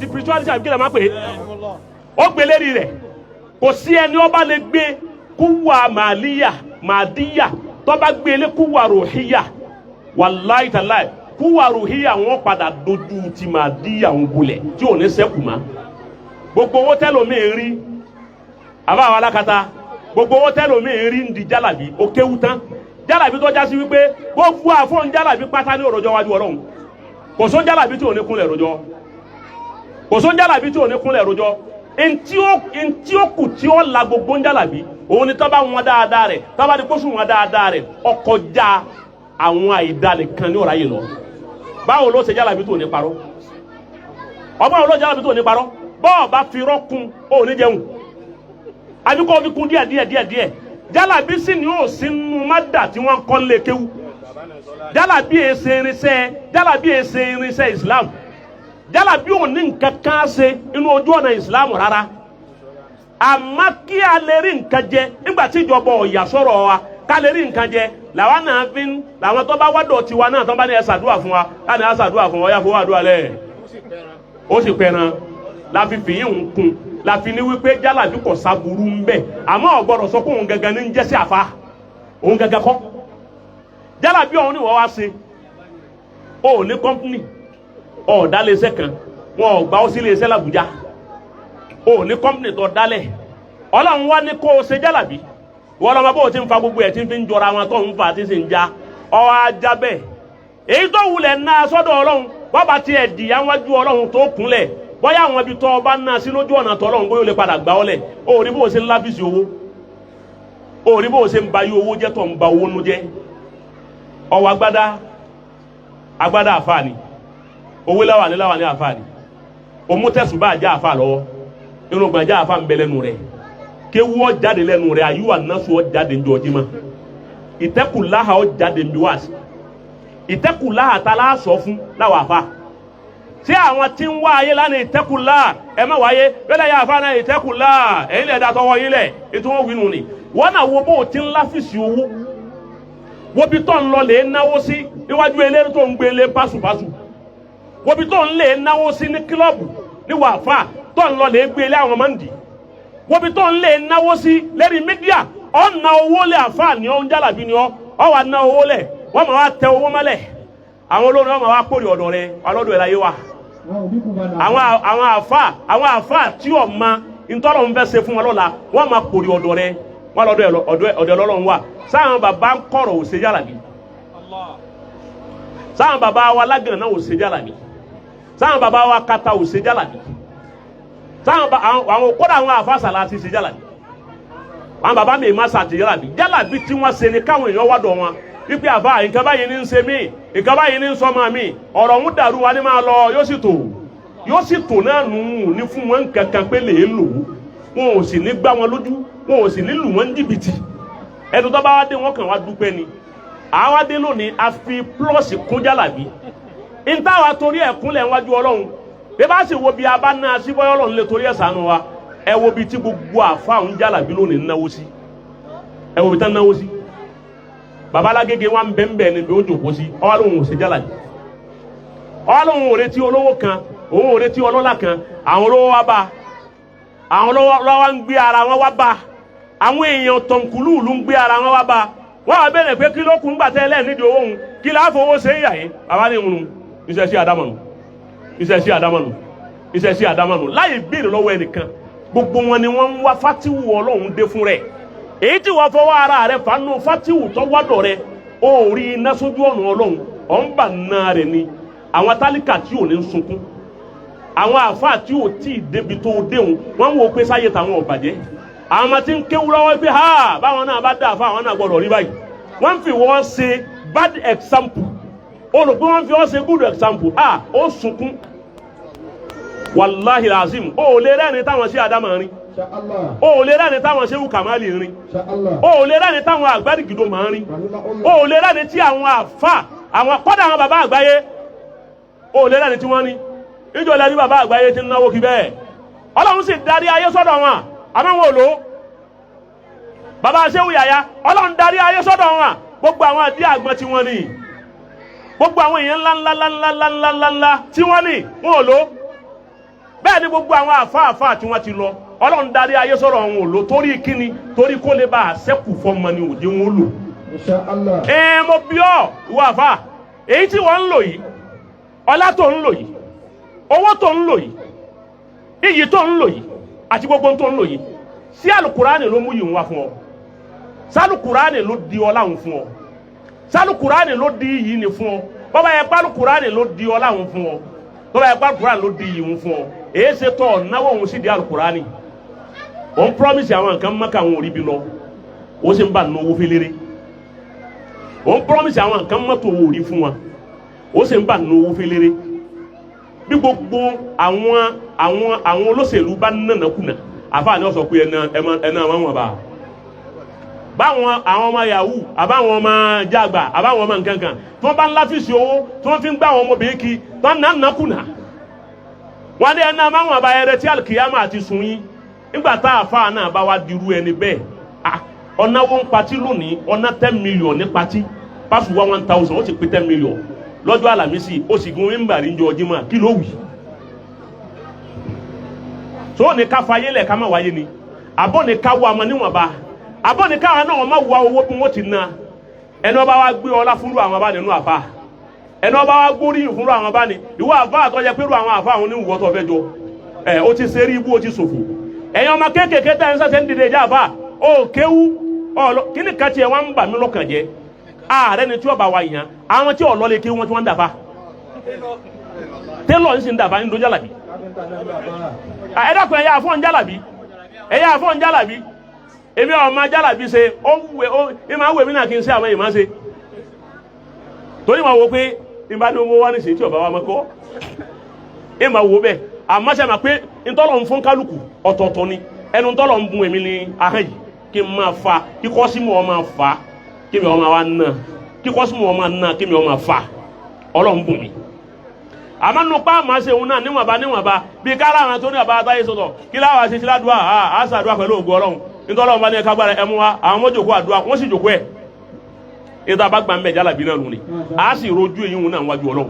Spirituality àbí kí lè má pè é, ó gbé lérí rẹ̀. Kò sí ẹni ọba lè gbé kúwà màlíyà màdíyà tó bá gbé lé kúwà ròhíyà, wàláì tàláì, kúwà ròhíyà wọn padà dojú ti màdíyà ń bolẹ̀ tí ò ní sẹ́kù mọ́. Gbogbo owó tẹ́lómi rí, àbáwọn alákatá, gbogbo owó tẹ́lómi rí ń di jálàbí. Ó kéwú tán, jálàbí tó já sí wípé gbogbo àfọ̀n jálàbí pátá ní òròjọ́ wájú Ọlọ́run. Kò só jálàbí tí ò ní kúnlẹ̀ rojọ́, kò só jálàbí tí ò ní kúnlẹ̀ rojọ́. Ntí ó kù tí ó la gbogbo ń jálàbí òun ni tọ́ bá wọn dáadáa rẹ̀, tọ́ bá di kóṣù wọn dáadáa rẹ̀, ọkọjá àwọn àìdá nìkan ní ọ̀rá yìí lọ. Báwo ló ṣe jálàbí tó ní parọ́? Ọgbọ́n wo ló jálàbí tó ní parọ́? Bọ́ọ̀ bá fi rọ́kun, ó ní jẹun, àbí kó fi kún díẹ̀ díẹ̀ díẹ̀ díẹ̀. Jálàbí sì ni ó sínú mádà tí wọ́n kọ́ lé kéwú. Jálàbí èsè irinṣẹ́, jálàbí èsè irinṣẹ́ Islam. Jálàbí ò ní nǹkan kan ṣe inú ojú ọ̀nà Islam rárá. Àmọ́ kí a lè rí nǹkan jẹ nígbà tí ìjọba ọ̀yà sọ̀rọ̀ wa, ká lè rí nǹkan jẹ, làwọn náà fi ń làwọn tó bá wádọ̀ tiwa náà, tó bá ní ẹ ṣàdúrà fún wa, láti ẹ ṣàdúrà fún wa, ọ̀yà fowó àdúrà lẹ̀, ó sì pẹran. La fi fìyín ń kun, la fi ní wípé jálàbí kò sábúrú ń bẹ, àmọ́ ò gbọ́dọ̀ sọ pé òun gangan ní ń jẹ́ sí àfa, òun gangan kọ́. Jálàbí ọ̀hún ni wọ́n wá ṣe. Ó ní company, ọ̀ọ́dá léṣẹ́ kan, wọn ò gbà ó sí iléeṣẹ́ làbújá. Ó ní company tó dálẹ̀, Ọlọ́run wá ní kó o ṣe jálàbí. Wọ́n lọ́mọ bó o ti ń fa gbogbo ẹ̀ tí ń fi ń jọra wọn, tó ń fa tí sì ń já ọ ajá bẹ́ẹ̀. Èyí tó wulẹ̀ ná sọ́dọ̀ Ọlọ́run, bọ́ba tiẹ̀ dìyà wájú Ọlọ́run tó kúnlẹ̀, bóyá àwọn ibi tó ọba ná sí lójú ọ̀nà tọ́lọ́run, bóyá ó lè padà gbà ọ́ lẹ̀. Ó rí bó o ṣe ń lábìsì owó, ó rí bó o ṣe ń ba yí owó jẹ́, tó ń ba owó nú jẹ́. Ọwọ́ agbádá, agbádá àfáàní, owó láwàní, láwàní àfáàní, òmú tẹ̀sùbá já àfáà lọ́wọ́, irùngbọ̀n já àfáà ń bẹ lẹ́nu rẹ̀, kéwú ọ jáde lẹ́nu rẹ̀, àyíwá násù ọ jáde ń jọ jímọ̀, ìtẹ́kùláhà ọ jáde ń bí wáàsí. Ìtẹ́kùláhà ta la sọ fún láwọn àfa? Ṣé àwọn tí ń wá ayé lánàá, ìtẹ́kùláhà, ẹ má wáyé bẹ́ẹ̀ yà àfa náà, ìtẹ́kùláhà, ẹ̀yin lẹ̀ da tọwọ́ yín lẹ̀, ètò wọn wínú ni. Wọ́n náà wo bó o ti ń láfíìsì owó, wo bí tó ń lọ lè náwó sí níwájú eléré tó ń gbélé pásùpásù, wo bí tó ń lè náwó sí ní kílọ̀bù ní wàfà tó ń lọ lè gbélé àwọn mọ́ndì, wo bí tó ń lè náwó sí lérí media. Ọ̀ na owó lẹ̀, àfà ni ọ́ ń jálàbí ni ọ́, ọ̀ wà ná owó lẹ̀, wọ́n máa wá tẹ owó mọ́lẹ̀. Àwọn olórin wọ́n máa wá kórè ọ̀dọ̀ rẹ̀ alọ́dọ̀ ẹ̀ láyé wa. Àwọn àfà tí ò ma ntọ́lọ̀ ń fẹ́ ṣe fún wọn lọ́la, wọ́n máa kórè ọ̀dọ̀ rẹ̀, wọ́n lọ́dọ̀ ọ̀dọ̀ ọlọ́run wà. Sáwọn bàbá ń kọ̀rọ̀ ò ṣe jálàbí, sáwọn bàbá wa lágànnà náà ò ṣe jálàbí, sáwọn bàbá wa kata ò ṣe jálàbí, sáwọn àwọn kódà àwọn àfa sàlá ti ṣe jálàbí, àwọn bàbá mi má sàti jálàbí. Jálàbí tí wọ́n ṣe ni káwọn èèyàn wá dọ̀ wọn wípé, "Àfa, nǹkan báyìí ní ń ṣe mí, nǹkan báyìí ní ń sọ máa mi, ọ̀rọ̀ ń dàrú wa ní máa lọ." Yóò sì tò, yóò sì tò náà nù ní fún wọn kankan pé lè lò ó. Wọn ò sì ní gbá wọn lójú, wọn ò sì ní lù wọn jìbìtì. Ẹnu tó bá wá dé, wọn kàn wá dúpẹ́ ni. Àwa dé lónìí, a fi plus kún jálàbí ntàwa torí ẹ̀ kúnlẹ̀ wájú Ọlọ́run. Bí bá sì wo bí a bá ná sí, bọ́yọ́ Ọlọ́run lè torí ẹ̀ ṣàánú wa. Ẹ wo bí tí gbogbo àfa ń jálàbí lónìí náwó sí, ẹ wo bí tán náwó sí. Babalágége wa ń bẹ́ ń bẹ́ ni bí ó jòkó sí. Ọwọ́ lóhùn ò ṣe jálàbí, ọwọ́ lóhùn ò retí olówó kan, òun ò retí ọlọ́lá kan. Àwọn olówó wa bá, àwọn olówó wa ń gbé ara wọn wá bá, àwọn èèyàn tọ̀nkúlùlù ń gbé ara wọn wá bá. Wọ́n wá bẹ̀rẹ̀ pé, "Kí ló kún gbà tẹ́lẹ̀ nídìí owó òun? Kí láà fowó ṣe ń yà yín?" Bàbá ní ìrùn iṣẹ́ sí àdámọ̀nù, iṣẹ́ sí àdámọ̀nù, iṣẹ́ sí àdámọ̀nù, láì béèrè lọ́wọ́ ẹnìkan. Gbogbo wọn ni wọ́n ń wá fatiwu. Ọlọ́run dé fún rẹ̀, èyí tí wọ́n fọwọ́ ara rẹ̀ fanu fatiwu tó wádọ̀ rẹ̀, ó rí iná sójú ọ̀nà Ọlọ́run, ọ̀ ń bà ná rẹ̀ ni. Àwọn tálíkà tí ò ní sunkún, àwọn àfáà tí ò tí ì débi tó déhùn, wọ́n ń wo pé sáyé tàwọn ò bàjẹ́. Àwọn ọmọ tí ń kéwú lọ́wọ́ pé ha, báwọn náà bá dà fún àwọn náà gbọ́dọ̀ rí báyìí. Wọ́n ń fi wọ́n ṣe bad example, o rò pé wọ́n fi wọ́n ṣe good example. Ah, ó sunkún, wàláhì lazim. O ò lè rẹ́rìn táwọn sí àdámọ̀ rin, o ò lè rẹ́rìn táwọn ṣéwù kàmáàlì rin, o ò lè rẹ́rìn táwọn àgbàdìgìdò máa rin, o ò lè rẹ́rìn tí àwọn àfà, àwọn kọ́dà, àwọn bàbá àgbáyé, o ò lè rẹ́rìn tí wọ́n ní ìjọ lẹ́rí bàbá àgbáyé tí ń náwó kí bẹ́ẹ̀. Ọlọ́run sì darí ayé sọ́dọ̀ wọn, àmọ́ wọn ò lò ó. Bàbá ṣéwù yàyà, Ọlọ́run darí ayé sọ́dọ̀ wọn. Gbogbo àwọn àdí àgbọn tí wọ́n ní, gbogbo àwọn èèyàn ńlá ńlá ńlá ńlá ńlá ńlá ńlá tí wọ́n ní, wọn ò lò ó. Bẹ́ẹ̀ ni gbogbo àwọn àfáàfáà tí wọ́n ti lọ, Ọlọ́run darí ayé sọ̀rọ̀ ọ̀hún ò lò torí kíni? Torí kó lè bá a sẹ́kù fọmọ ni òde wọn lò. Insha Allah. Ẹ mo bí ọ ìwọ àfáà, èyí tí wọ́n ń lò yìí, ọlá tó ń lò yìí, owó tó ń lò yìí, iyì tó ń lò yìí, àti gbogbo tó ń lò yìí, sí alukurani ló mú yìí ń wá fún ọ? Sálùkùránì ló di ọlá òun fún ọ? Sálùkùránì ló di iyì ni fún ọ? Bọ́bá yẹ pálùkùránì ló di ọlá òun fún ọ, bọ́bá yẹ pálùkùránì ló di iyì òun fún ọ, èyí ṣe tọ́ náwó òun sì di alukurani. Òun promise àwọn nǹkan mọ́kà, àwọn òrí bi lọ, ó sì ń bà nínú owó féléré. Òun promise àwọn nǹkan mọ́tò owó òrí fún wa, ó sì ń bà nínú owó féléré. Bí gbogbo àwọn olóṣèlú bá nànàkúnà, àfáà ni ó sọ pé ẹnà ẹnà àwọn wọn bá báwọn àwọn ọmọ yahoo, àbáwọn ọmọ jàgbà, àbáwọn ọmọ nkankan tí wọ́n bá ń láfíìsì owó tí wọ́n fi ń gbá àwọn ọmọbìnrin kí tí wọ́n nànàkúnà, wọ́n ní ẹnà máwọn àbá ẹrẹ tí alikiyama àti sùn yín. Nígbà tá àfáà náà bá wá dirú ẹni bẹ́ẹ̀, ọ̀nà wọn patí lónìí, ọ̀nà 10 million ní patí pásù wá 1,000, ó ti pé 10 million lọ́jọ́ àlàmísì, ó sì gun mímbàrí ń jọ Jímọ̀. Kí ló wì tó ní ká fayé lẹ̀ ká má wáyé ni? Àbọ̀ ní ká wá ọmọ níwọ̀nba, àbọ̀ ní káwọn náà wọ́n má wá owó bí wọ́n ti ná. Ẹni ọba wa gbé ọlá fúnrú àwọn bá nínú àfa, ẹni ọba wa gbóríyìn fúnrú àwọn bá ní ìwọ àfa àtọ́jẹ pẹ̀lú àwọn àfa àwọn oníwọ̀ tó fẹ́ jọ ẹ, ó ti ṣe rí ibú, ó ti ṣòfò. Ẹ̀yin ọmọ kéékèèké tẹ́ ń sẹ́sẹ́ ń dìde ìjà àfa, ó kéwú ọ̀lọ́ kíní kan tiẹ̀ wọ́n ń bà mí lọ́kàn jẹ́. Ààrẹ ni tí ọba wa yàn, àwọn tí ọ̀lọ́ lè kéwú wọn tí wọ́n ń dàfa, télọ̀ ń sì ń dàfa ń dojálàbí. Ẹ dákun, ẹ̀yà àfọ̀n jálàbí, ẹ̀yà àfọ̀n jálàbí. Èmi ọmọ jálàbí ṣe ó wù ó ẹ máa wù èmi náà kí n ṣe àwọn èèyàn máa ṣe, torí ma wo pé ìbá ní owó wá ní ṣe tí ọba wa mọ́ kọ́ ẹ máa wo bẹ́ẹ̀. Àmọ́ ṣe máa pé ntọ́lọ̀ ń fún kálukú ọ̀tọ̀ọ̀tọ̀ ni. Ẹnu ntọ́lọ̀ ń bun èmi ní ahọ́n yìí kí n máa fa kíkọ́ sí mu, ọ máa fa kí mi ọ máa wá ná, kíkọ́ sí mu ọ máa ná, kí mi ọ máa fa. Ọlọ́run bùn mi. Àmọ́ nínú pa àmọ́ ṣe òun náà níwọ̀nba níwọ̀nba, bí kára àwọn tó ní àbá táyé sọ̀tọ̀ kí láwa ṣe ṣe ládùúgbà á ṣàdúrà pẹ̀lú ògùn Ọlọ́run. Nítorí Ọlọ́run bá ní ẹ̀ka gbára ẹmu wa, àwọn ọmọ jòkó àdúrà, wọ́n sì jòkó ẹ̀ ìta bá gbà ń bẹ̀ jálàbí náà nù ni, a sì rojú èyí wọn náà wájú Ọlọ́run,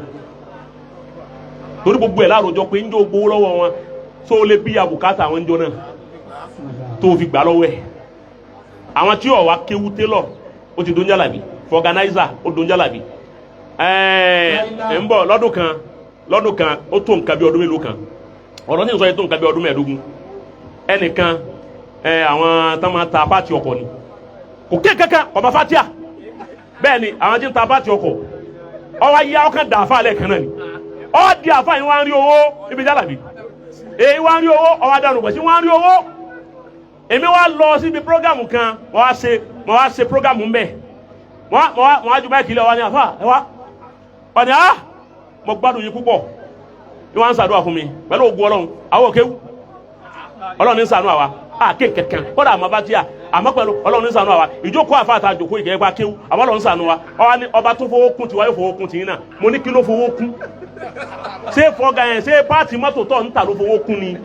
torí gbogbo ẹ̀ láàrojọ pé ń jó gbowó lọ́wọ́ wọn tó lè bí àbùkátà àwọn ń jọ náà tó fi gbà lọ́wọ́ ẹ̀. Àwọn tí ó wá kéwú, télọ̀ ó ti dún jálàbí, fọganáísà ó dún jálàbí. Ẹ̀ẹ́ ń bọ̀ lọ́dún kan, lọ́dún kan ó tó nǹkan bí ọdún mélòó kan, ọ̀rọ̀ ní ìsọ yìí tó nǹkan bí ọdún 15. Ẹnìkan ẹ, àwọn tán máa ta part ọkọ̀ ni, kò ké kankan, ọba fatia. Bẹ́ẹ̀ ni àwọn tí ń ta part ọkọ̀, ọwọ́ ayé ọkàn dà àfa lẹ́ẹ̀kan náà ni ọ di àfa yìí. Wọ́n á rí owó ibi jálàbí èyí, wọ́n á rí owó, ọwọ́ adánù pẹ̀ sí, wọ́n á rí owó. Èmi wá lọ síbi program kan, wọ́n wá ṣe program ń bẹ̀, wọ́n wá ju mic lé ọwọ́ ní àfa ẹ wá wọ́n ní ah, mo gbádùn yín púpọ̀ ní wọ́n á ń ṣàdúrà fún mi pẹ̀lú ògùn Ọlọ́run. Àwọn òkéwù, Ọlọ́run ní ṣàánú àwa àké kankan kódà àmọ́ bá tíya, àmọ́ pẹ̀lú Ọlọ́run ní ṣàánú àwa. Ìjókòó àfa àtà àjòkó ìkẹyẹ pa kéwù, àmọ́ Ọlọ́run ṣàánú wa. Ọba ní ọba tó fowó kún tiwa yóò fowó kún tìyín náà. Mo ní kí ló fowó kún? Ṣé fọgà yẹn, ṣé part mọ́tò tó ń tà ló fowó kún ni,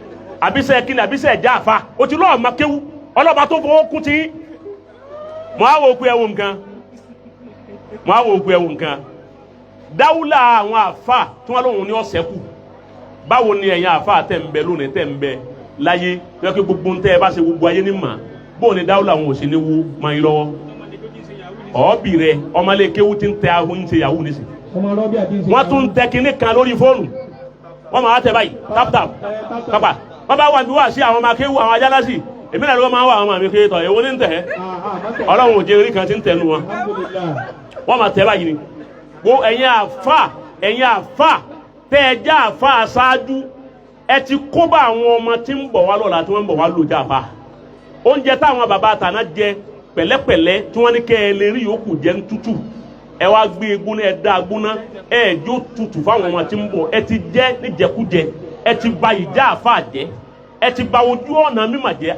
àbíṣe kí ni, àbíṣe ẹ̀já àfa o ti lọ́ọ̀ ma kéwù? Ọlọ́ba tó fowó kún tìyín. Mo á wo pé ẹwọ nǹkan, mo á wo pé ẹwọ nǹkan dáwúlà àwọn àfa tí wọ́n lóhun ní ọ̀sẹ̀ kù. Báwo ni ẹ̀yin àfa tẹ̀ ń bẹ lónìí, tẹ̀ ń bẹ láyé, yọ kí gbogbo ntẹ́ ẹ bá ṣe gbogbo ayé ní mà, bóun ni dáwúlà àwọn òsì ní wú máa ń lọ́wọ́ ọ̀ọ́bì rẹ? Ọmọlé kéwú ti ń tẹ ahun ń ṣe yahoo nísìn. Ọmọ rọ́bì àti ìṣe. Wọ́n tún ń tẹ kinní kan lórí fóònù, wọ́n máa tẹ báyìí, tap tap kápá. Wọ́n bá wà ní wá sí àwọn ọmọ akéwú, àwọn ajálásì, èmi náà ló máa ń wà àwọn ọmọ mi kéwú tọ̀. Èwo ní ń tẹ̀? Ọlọ́run ò jẹ́ orí kan tí ń tẹnu wọn. Wọ́n máa tẹ báyìí ni wo. Ẹ̀yin àfà, ẹ̀yin àfà tẹ́ ẹ já àfà aṣáájú, ẹ ti kó bá àwọn ọmọ tí ń bọ̀ wá lọ́la, tí wọ́n ń bọ̀ wá lò já àfà. Oúnjẹ táwọn bàbá àtàná jẹ pẹ̀lẹ́pẹ̀lẹ́, tí wọ́n ní kẹ́ ẹ lè rí yòókù jẹ ń tútù, ẹ wá gbé egbóná, ẹ dá gbóná, ẹ jó tutù fáwọn ọmọ tí ń bọ̀. Ẹ ti jẹ níjẹkújẹ, ẹ ti ba ìjà àfà jẹ, ẹ ti ba ojú ọ̀nà mímọ̀ jẹ.